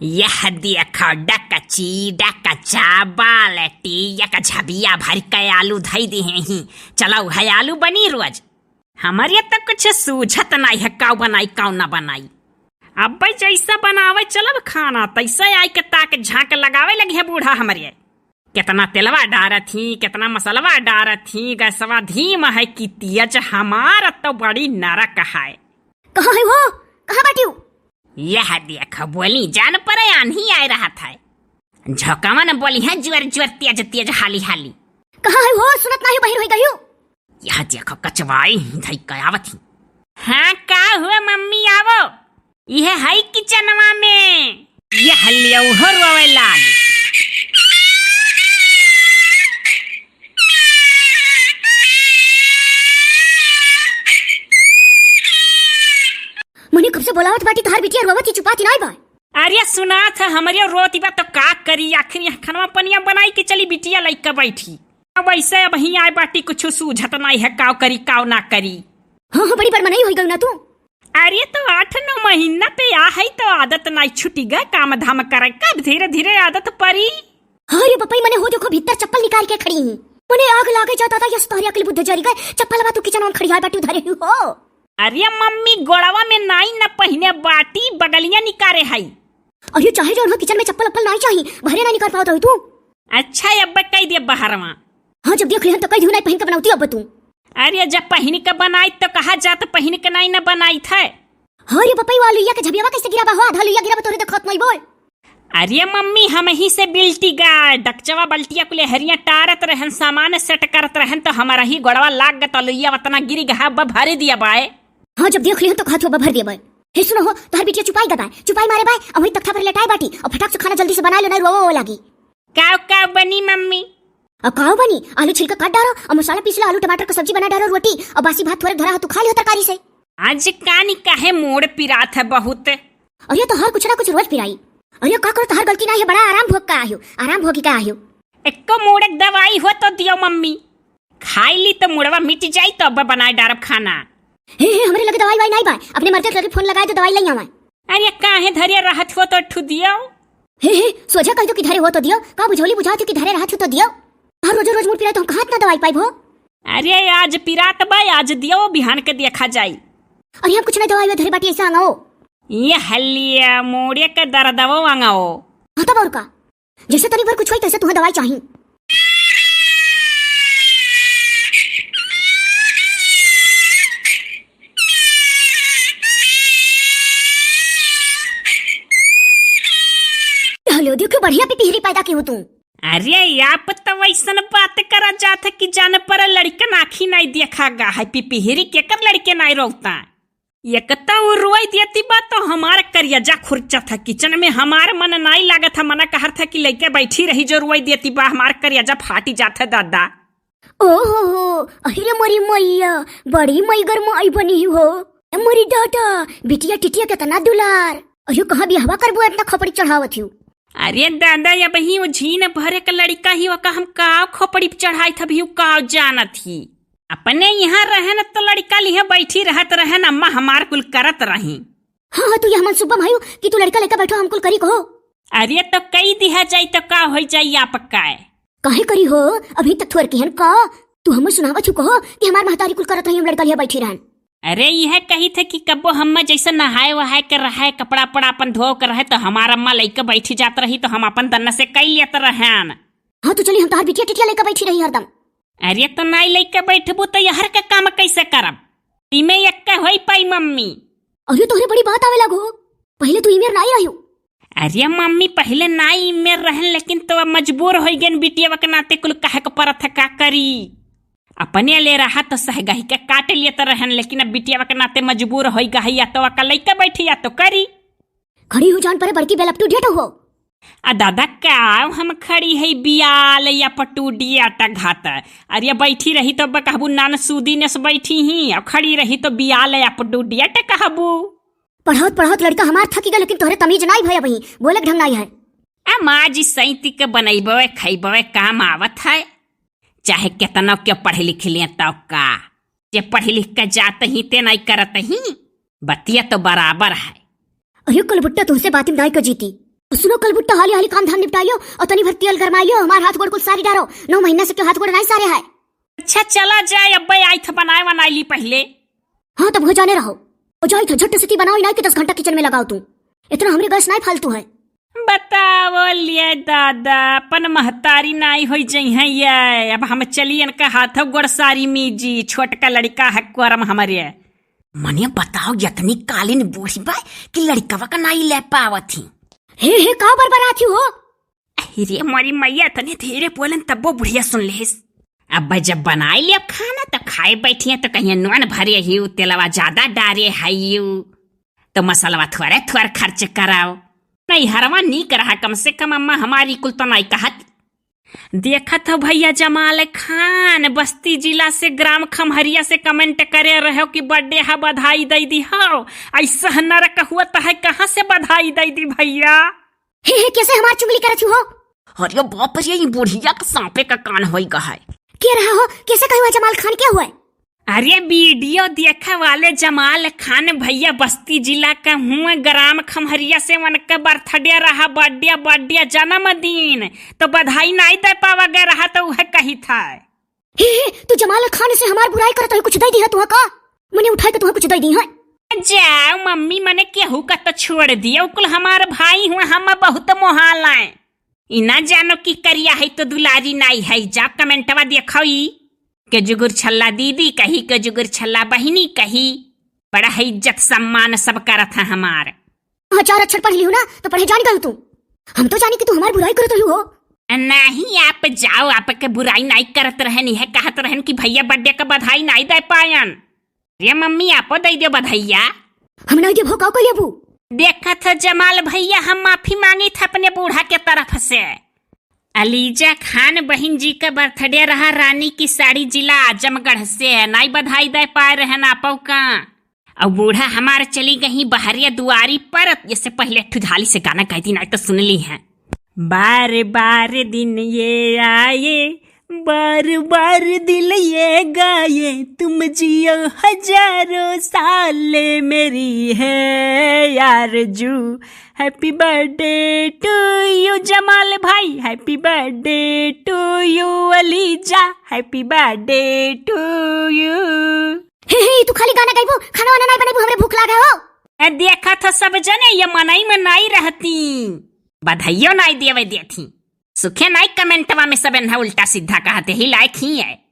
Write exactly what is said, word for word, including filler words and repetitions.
यह देखो डकची, डकचा, बाल्टी, एक झबिया भरि के आलू धइ दिहे ही। चलउ है आलू बनी रोज। हमरे त कुछ सूझत नाहीं है, काउ बनाई, काउ न बनाई। अब्बइ जइसा बनावइ चलब खाना, तइसा आइके ताक झाँक लगावइ लगिहे बूढ़ा हमरे। केतना तेलवा डारत ही, केतना मसलवा डारत ही, गैसवा धीम है कि तेज, हमार त बड़ी नरक है। कहाँ है हो? कहाँ बाटिउ? यह देख, बोली जान परे आन्ही आए रहत है। झोंकवन बोलिहे जुअर जुअर, तेज तेज, हाली हाली। कहाँ है हो? सुनत नाहीं, बहिर होइ गइउ। यह देख, कचवाई धइ के आवत ही। हाँ, का हुआ मम्मी, आवो। यह है किचनवा में। यह लियो हो रोवे लाग। मने कब से बोलावत बाटी, तोहार बिटिया रोवत ही, चुपात ही नाहीं बा। अरे सुनात है, हमरे रोती बा तो का करी, आखिर यह खनवा पनिया बनाई के चली, बिटिया लइका बैठी। अब ऐसे अबहीं आए बाटी, कुछ सूझत नाहीं है, काव करी काव ना करी। हाँ, हाँ, बड़ी बड़मनई होइ गइउ ना तू। अरे तो आठ नौ महीना पे आ है तो आदत नाहीं छुटी गा काम धाम करे का, अब धीरे धीरे आदत परी। अरे बपई, मने हो देखो भीतर चप्पल निकारि के खड़ी ही। मने आग लागे जाता था, यस तोहरी अकल बुद्धि जरि गए, चप्पलवा तू किचनवा में खड़ियाए बाटी धरे ही हो। अरे मम्मी, गोड़वा में नाहीं न पहिने बाटी, बगलिया निकारे हई। अरे चाहे जौन हो, किचन में चप्पल अप्पल नाहीं चाही, बहरे नाहीं निकारि पावत रहू तू। अच्छा, अब कहि दे बहरवा। हाँ, जब देख लिहन तो कहि दिहू नाहीं पहिन के बनउती अब तू। अरे जब पहिन के बनाई तो कहा जात पहिन के नाहीं न बनाई थे। हाँ रे बपई, वा लुइया के झबियावा कइसे गिरा बा हो, आधा लुइया गिरा बा तोहरे देखत नाहीं बोल। अरे मम्मी, हमहीं से बिल्टी गा, डकचवा बल्टिया कुले हरिया टारत रहन, सामान सेट करत रहन, तो हमरही गोड़वा लाग गा, तो लुइया वतना गिरि गा, अब भरि दिया बाय। हाँ, जब देख लिहन तो कहत हो, अब भरि दिया बाय। हे सुनो हो, तोहर बिटिया चुपाई गा बाय, चुपाई मारे बाय, अबहीं तख्ता पर लेटाए बाटी, अउ फटाक से खाना जल्दी से बनाइ लो, नाहीं रोवा वो लागी। काव काव बनी मम्मी? अउ काव बनी, आलू छिलका काट डारो, अउ मसाला पीस लो, आलू टमाटर क सब्जी बनाइ डारो, रोटी, अउ बासी भात थोरे धरा हो, तू खाइ लियो तरकारी से। आज कानी काहे मूड़ पिरात है बहुत? अरे तोहार कुछ ना कुछ रोज पिराई। अरे का करो, तोहार गलती नाहीं है, बड़ा आराम भोग का आयो, आराम भोगी का आयो। एक्को मूड़े क दवाई हो तो दियो मम्मी, खाइ ली तो मुड़वा मिटि जाई, तो अब बनाए डारब खाना। हे, हे, हमरे लगे दवाई वाई नाहीं बा, अपने मर्दे के लगे फोन लगाए तो दवाई लइ आवा। अरे काहे धरे रहत हो तो ठु दियो। हे, हे, सोझा कहि दो कि धरे हो तो दियो, का बुझौली बुझात हो कि धरे रहत हो तो दियो। हर रोजो रोज मूड़ पिराई तो हम कहाँ इतना दवाई पाइब हो? अरे आज पिरात बा, आज दियो, बिहान के देखा जाई। अरे हम कुछ नाहीं, दवाई धरे बाटी, अइसा आंगाओ। ये हलिया मूड़े के दरदवो आंगाओ। हाँ तब अउर का, जइसे तनी भर कुछ होई तइसे तुहें दवाई चाही। हेलो, देखो बढ़िया पिपिहरी पैदा किहू तू। अरे आप तो वइसन बात करा जात है कि जान पर लड़कन आँखी नाहीं देखा गा है, पिपिहरी केकर लड़के नाहीं रोवता। एक तो उ रोई देती बा तो हमार करियजा खुरचत है, किचन में हमार मन नाहीं लागत है, मना कहत है कि लइके बैठी रही जो रोई देती बा, हमार करियजा फाटी जात है दादा। ओहो हो, अरे मोरी मइया, बड़ी मइगर माई बनी हो। ए मोरी दादा, बिटिया टिटिया केतना दुलार। अरे कहाँ बियाहवा करबो, एतना खोपड़ी चढ़ावत हिउ। अरे दादा, अबहीं उ झीन भरे क लड़िका ही, ओका हम काव खोपड़ी पे चढ़ाइत हबही, उ काव जानत ही। अपने इहाँ रहन तो लड़िका लिहे बैठी रहत रहन, अम्मा हमार कुल करत रही। हाँ, हाँ, तू यह मनसूबा में हयू कि तू लड़िका लइके बैठो, हम कुल करी कहो। अरे तो कई दिहा जाई तो का होइ जाई आपका? काहे करी हो, अभी तक थोर किहन का? तू हमर सुनावत हू कहो कि हमार महतारी कुल करत रही, हम लड़िका लिहे बैठी रहन। अरे, इहे कहित है कि कब्बो हम्मा जइसे नहाए वहाए के रहे, कपड़ा उपड़ा अपन धोए के रहे, तो हमार अम्मा लइके बैठी जात रही, तो हम अपन दन्ना से कई लेत रहन। हाँ, तो चली, हम तोहार बिटिया टिटिया लइके बैठी रही हरदम। अरे, तो नाई लइके बैठबू, तो यहर के काम कइसे करब? इमे एक के होई पाई, मम्मी। अरे, तोहरे बड़ी बात आवे लागो, पहिले तू इमेर नाई रहियो। अरे मम्मी, पहिले नाई इमेर रहन, लेकिन तो अब मजबूर होइ गइन, बिटिया के नाते कुल कहे के परत है, का करी? अपने ले रहा तो सहगही के काट लेत रहन, लेकिन अब बिटिया के नाते मजबूर होइ गई, या तो अका लइके बैठी या तो करी। खड़ी हूँ जान परे, बड़की बेल up to date हो। आ दादा, का हम खड़ी है बियाल या पटूडिया टघात? अरे बैठी रही तो अब कहबू नान सूदी ने से बैठी ही, अब खड़ी रही तो बियाल या पटूडिया टकहबू। पढ़ावत पढ़ावत लड़िका हमार थकी गए, लेकिन तोहरे तमीज नाई भय अबहीं, बोले के ढंग नाई है। आ माँ जी, सैती के बनैबे खैबे काम आवत है, चाहे केतनो के पढ़ लिख लिए तब का, जे पढ़ लिख के जात ही ते नाई करत ही, बतिया तो बराबर है। अरे कलबुट्टा, तुहसे बाती में नाई कर जीती। सुनो कलबुट्टा, हाली हाली काम धाम निपटाइयो और तनी भर तेल गरमाइयो, हमार हाथ गोड़ कुल सारी डारो। नौ महीना से क्यों हाथ गोड़ नाई सारे है। अच्छा चला जाए, अब्बे आई था बनाए वनाए ली पहले। हाँ तब हो जाने रहो, हो जाई था झट से ती बनाओ, नाई के दस घंटा किचन में लगाओ तू, इतना हमरे गैस नाई फालतू है। बताओ ले दादा, अपन महतारी नाई होई जइहैं ये, अब हम चली इनका हाथो गोड़ सारी मीजी, छोटका लड़का है कोरम हमरे। मने बताओ, यतनी कालीन बूढ़ी बा कि लड़कवा का नाई ले पावत ही। हे, हे, का बरबरात ही हो? अरे मोरी मैया, तने धीरे बोलन तब्बो बुढ़िया सुन लेस। अब जब बनाई ले अब खाना तब खाए बैठिए तो कहिए नून भरे ही, तेलवा ज्यादा डारे है यू, तो मसलवा थोड़े थोड़ खर्च कराओ। नहीं हरवा नीक रहा, कम से कम अम्मा हमारी कुल तो नाई कहत। देखत हो भैया जमाल खान, बस्ती जिला से, ग्राम खमहरिया से comment करे रहो कि birthday है, बधाई दे दी हो। ऐसा नरक हुआ तो है, कहाँ से बधाई दे दी भैया? हे, हे, कैसे हमार चुगली करत हो? अरे बाप रे, ई बुढ़िया के सांपे का कान होई गा है। के रहा हो, कैसे कही हुआ जमाल खान, क्या हुआ? अरे वीडियो देखे वाले जमाल खान भैया बस्ती जिला का हुआ, ग्राम खमहरिया से उनका birthday रहा, birthday, birthday, जन्मदिन, तो बधाई नाई दे पावा गए रहा, तो वह कही था। हे, हे, तू जमाल खान से हमार बुराई करत है, कुछ दे दी है तुहा का? मने उठाई के तुहा कुछ दे दी है। जाओ मम्मी, मने केहू का तो छोड़ दिया, उ कुल हमार भाई हुआ, हम बहुत मोहालाएं। ई ना जानो कि करिया है तो दुलारी नाई है। जाओ commentवा देखो, ई के जुगुर छल्ला दीदी कही, के जुगुर छल्ला बहिनी कही। बड़ा है इज्जत सम्मान सब करत है हमार। हाँ, चार अक्षर पढ़ लिहू ना तो पढ़े जान गयू तू। हम तो जानी कि तू हमार बुराई करत रहू हो। नहीं, आप जाओ, आपके बुराई नाई करत रहन, यह कहत रहन कि भैया birthday का बधाई नाई दे पायन। रे मम्मी, आपो दे दे बधाइया। हम नाई देबो, का कर लेबू? देखत हो जमाल भैया, हम माफी मांगी था अपने बूढ़ा के तरफ से। अलीजा खान बहिन जी का birthday रहा, रानी की साड़ी, जिला आजमगढ़ से। नाई बधाई दे पाए रहन आपो का। और बूढ़ा हमार चली गई बहरिया दुआरी पर, इससे पहले ठुधाली से गाना गाई थी, नाई तो सुन ली हैं। बार बार दिन ये आए, बार बार दिल ये गाए, तुम जियो हजारों साल मेरी है आरज़ू। Happy birthday to you जमाल भाई, happy birthday to you अलीजा, happy birthday to you। हे, हे, तू खाली गाना गाइबू, खाना वाना नाई बनाइबू, हमरे भूख लागे हो। ए, देखा था सब जने, ये मनई में नाई रहती, बधाइयो नाई देवे देती। सुखे नाई commentवा में सब एन्हा उल्टा सीधा कहते ही लायक ही है।